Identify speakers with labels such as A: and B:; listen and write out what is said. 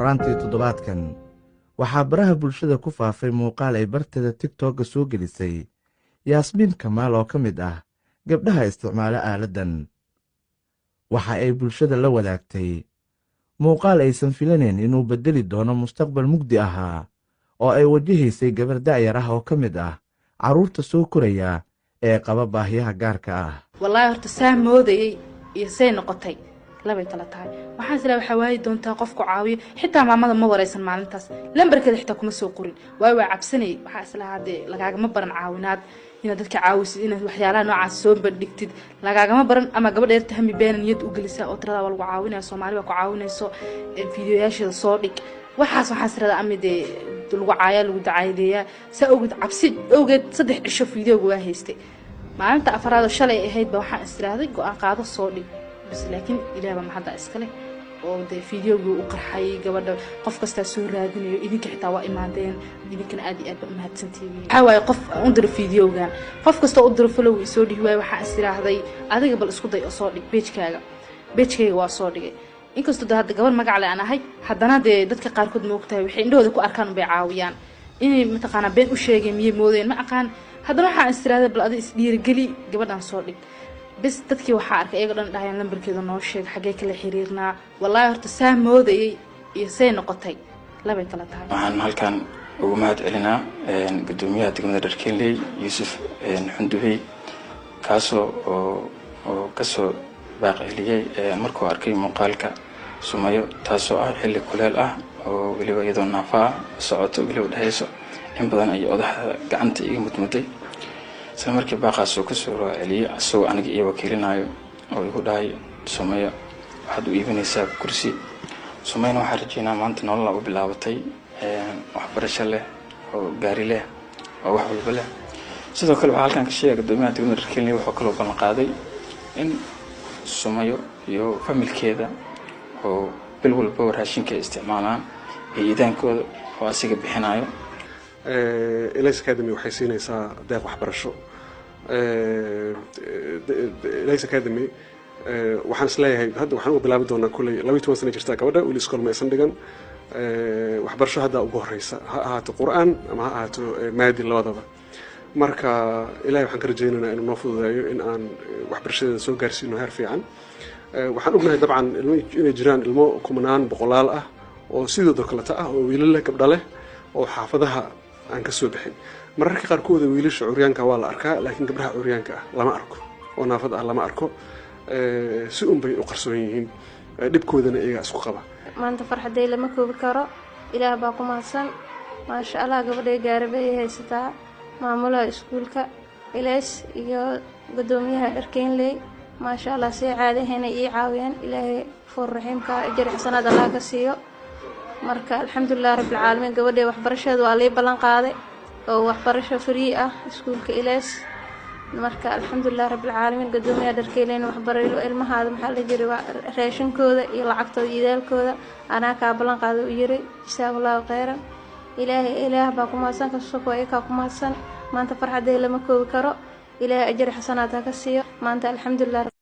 A: Horaantii toddobaadkan waxaa baraha bulshada ku faafay muuqaal ay barteeda TikTok-ga soo gelisay Yaasmiin Kamaal oo ka mid ah gabdhaha isticmaala aaladdan. Waxa ay bulshada la wadaagtay muuqaal aysan filanayn inuu beddeli doono mustaqbal mugdi ahaa oo ay wajahaysay gabar da'yar ah oo ka mid ah carruurta soo koraya ee qaba baahiyaha gaarka ah.
B: Wallaahi horta saa moodayay iyo say noqotay labay kala tahay. Waxaan is lahaa waxaa waayi doontaa qofku caawiyo. Xitaa maamada ma wareysan maalintaas, lambarkeeda xitaa kuma soo qorin, waayo waa cabsanayay. Waxaa islahaa dee lagaagama baran caawinaad, inaad dadka caawisid, inaad waxyaalaha noocaas soo bandhigtid lagaagama baran. Ama gabadha yarta hami beena niyad u gelisaa oo tiradaa waa lagu caawinaya, Soomaali baa ku caawinayso, fiidiyoyaasheeda soo dhig. Waxaas waxaan isiradaa ama dee lagu caayaa, lagu dacaadeeyaa. Saa awgeed, cabsi awgeed, 3 cisho fiidiyowga waa haystay. Maalinta afaraad oo shalay ahayd ba waxaan istiraahday go-aan qaado, soo dhig bas. Laakiin Ilaah baa maxadda iskale oo dee fiidiyowgii u qarxay, gabadha qof kastaa soo raadinayo, idinka xitaa waa imaadeen, idinkana aad iyo aad baa umahadsantihiin. Waxaa waaye qof u diro fiidiyowgan, qof kastoo u diro follow isoo dhihi waaye. Waxaan istiraahday adiga bal isku day oo soo dhig page-kaaga. Page-kayga waa soo dhigay. Inkastoo de hadda gabar magac le aan ahay, haddana dee dadka qaarkood ma ogtahay waxay indhahooda ku arkaan unbay caawiyaan. Inay mataqaanaa been u sheegeen miyay moodeen, ma aqaan. Haddana waxaan istiraahday bal adi isdhiirigeli, gabadhaan soo dhig bes. Dadkii waxaa arkay iyaga dhan dhahayaan lambarkeeda noo sheeg, xaggee kala xiriirnaa. Wallaahi horta saa moodayay iyo say noqotay labay kala tahay.
C: Waxaan halkan ugu mahad celinaa guddoomiyaha degmada Dharkenley, Yuusuf Xundubey, kaasoo oo kasoo baaq celiyey markuu arkay muuqaalka Sumayo, taasoo ah xilli kuleel ah oo weliba iyadoo naafaa socoto, weliba dhehayso in badan ay odaxda gacanta iga mudmuday. Isla markii baaqaas uu kasoo celiyey, asagoo aniga ii wakiilinayo oo igu dhahay, "Sumayo waxaad u iibinaysaa kursi." Sumayna waxaan rajeynaa maanta nolola u bilaabatay, waxbarasho leh oo gaari leh oo wax walba leh. Sidoo kale waxaa halkan ka sheegaya guddoomiyaha degmada Dharkenley wuxuu kaloo ballan qaaday in Sumayo iyo familkeeda oo bil walba raashinka ay isticmaalaan iyo iidaankooda oo asiga bixinayo.
D: Elays Academy waxay siinaysaa deeq waxbarasho. Elays Academy waxaan isleeyahay hadda waxaan uga bilaabi doonaa kulley. 12 sana jirtaa gabadha, weli iskool ma aysan dhigan. Waxbarasho hadda ugu horeysa, ha ahaato Qur-aan ama ha ahaato maadi, labadaba. Marka Ilahay waxaan ka rajaynaynaa inuu noo fududeeyo in aan waxbarashadeeda soo gaarsiino heer fiican. Waxaan ognahay dabcan ilmo inay jiraan, ilmo kumanaan boqolaal ah oo sidoodoo kaleta ah oo wiilal leh, gabdha leh, oo xaafadaha aan ka soo bixin. Mararka qaarkooda wiilasha curyaanka waa la arkaa, laakiin gabdhaha curyaanka ah lama arko oo naafada ah lama arko. Si un bay u qarsoon yihiin, dhibkoodana iyagaa isku qaba.
E: Maanta farxaday lama koobi karo. Ilaah baa ku mahadsan. Maasha Allah, gabadhay gaari bay haysataa. Maamulaha iskuulka Ilays iyo guddoomiyaha Dharkeynley, maasha Allah, si caadi ahayna ii caawiyeen. Ilaahay fuur raxiimka ajar xasanaad Allah ka siiyo. Marka alxamdulilah rabbilcaalamiin, gabadhay waxbarashadeeda waa lii ballan qaaday oo waxbarasho free ah iskuulka Ilays. Marka alxamdulilah rabbilcaalamiin, guddoomiyaha Dharkeyleyna waxbaray ilmahaada, maxaa la jiray, raashinkooda iyo lacagtooda iyo idaalkooda anaa kaa ballan qaaday u yiri. Jasaahu Allahu khayran. Ilaahay, Ilaah baa ku mahadsan, kasoko iyakaa ku mahadsan. Maanta farxaday lama koobi karo. Ilaahay ajar xasanaad ha ka siiyo. Maanta alxamdulilah.